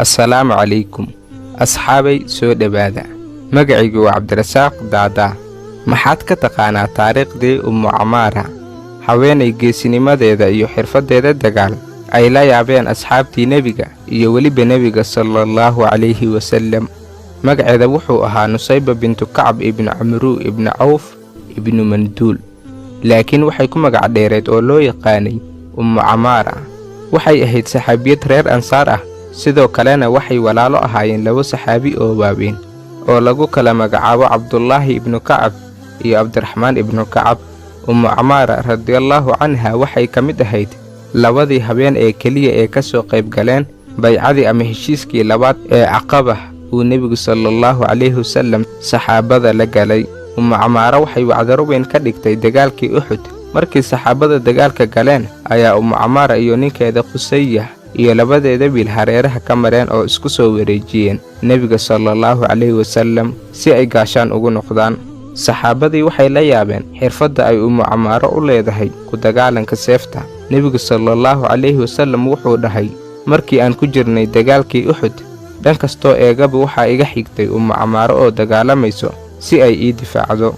Assalaamu calaykum, asxaabay, soo dhowaada. Magacaygu waa Cabdirasaaq Daadaa. Maxaad ka taqaanaa taariikhdii Ummu Camaara, haweenay geesinimadeeda iyo xirfaddeeda dagaal ay la yaabeen asxaabtii nebiga iyo weliba nebiga salaallahu calayhi wasallam? Magaceeda wuxuu ahaa Nusayba bintu Kacab ibnu Camruu ibnu Cawf ibnu Manduul, laakiin waxay ku magac dheereed oo loo yaqaanay Ummu Camaara. Waxay ahayd saxaabiyad reer Ansaar ah. Sidoo kalena waxay walaalo ahaayeen labo saxaabi oo waaweyn oo lagu kala magacaabo Cabdulaahi ibnu Kacab iyo Cabdiraxmaan ibnu Kacab. Ummu Camaara radiallaahu canha waxay ka mid ahayd labadii habeen ee keliya ee ka soo qayb galeen baycadii ama heshiiskii labaad ee Caqabah uu nebigu salaallahu calayhi wasallam saxaabada la galay. Ummu Camaara waxay wacdaro weyn ka dhigtay dagaalkii Uxud. Markii saxaabada dagaalka galeen ayaa Ummu Camaara iyo ninkeeda Qusayah iyo labadeeda wiil hareeraha ka mareen oo isku soo wareejiyeen nebiga salaallahu calayhi wasallam si ay gaashaan ugu noqdaan. Saxaabadii waxay la yaabeen xirfadda ay Ummu Camaaro u leedahay ku dagaalanka seefta. Nebigu salaallahu calayhi wasallam wuxuu dhahay: "Markii aan ku jirnay dagaalkii Uxud, dhan kastoo eegaba waxaa iga xigtay Ummu Camaaro oo dagaalamayso si ay ii difaacdo."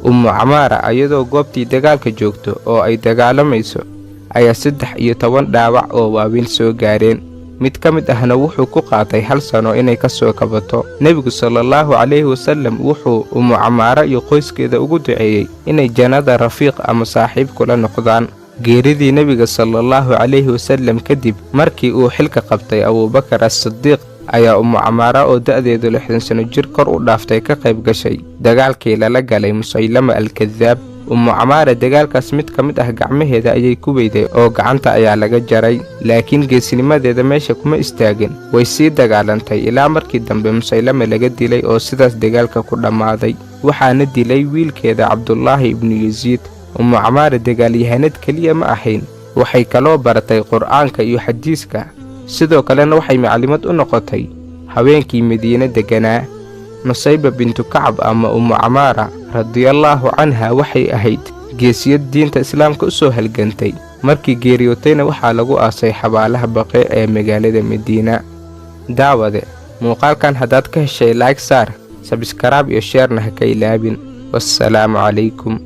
Ummu Camaara ayadoo goobtii dagaalka joogto oo ay dagaalamayso ayaa 13 dhaawac oo waaweyn soo gaareen. Mid ka mid ahna wuxuu ku qaatay hal sano inay ka soo kabato. Nebigu salaallahu calayhi wasallam wuxuu Ummu Camaaro iyo qoyskeeda ugu duceeyey inay jannada rafiiq ama saaxiib kula noqdaan. Geeridii nebiga salaallahu calayhi wasallam kadib, markii uu xilka qabtay Abuubakar As-Sidiiq, ayaa Ummu Camaara oo da'deedu 60 sano jir kor u dhaaftay ka qayb gashay dagaalkii lala galay Musaylama Alkadaab. Ummu Camaara dagaalkaas mid ka mid ah gacmaheeda ayay ku weyday oo gacanta ayaa laga jaray, laakiin geesinimadeeda meesha kuma istaagin. Way sii dagaalantay ilaa markii dambe Musaylama laga dilay oo sidaas dagaalka ku dhammaaday. Waxaana dilay wiilkeeda Cabdulaahi ibnu Yasiid. Ummu Camaara dagaalyahanad keliya ma ahayn, waxay kaloo baratay Qur'aanka iyo xadiiska. Sidoo kalena waxay maclimad u noqotay haweenkii Madiine degganaa. Nusayba bintu Kacab ama Ummu Camaara radiallaahu canha waxay ahayd geesiyad diinta Islaamka u soo halgantay. Markii geeriyootayna waxaa lagu aasay xabaalaha Baqiic ee magaalada Madiina. Daawade, muuqaalkan haddaad ka heshay, like saar, subscribe iyo share-na ha ka ilaabin. Wassalaamu calaykum.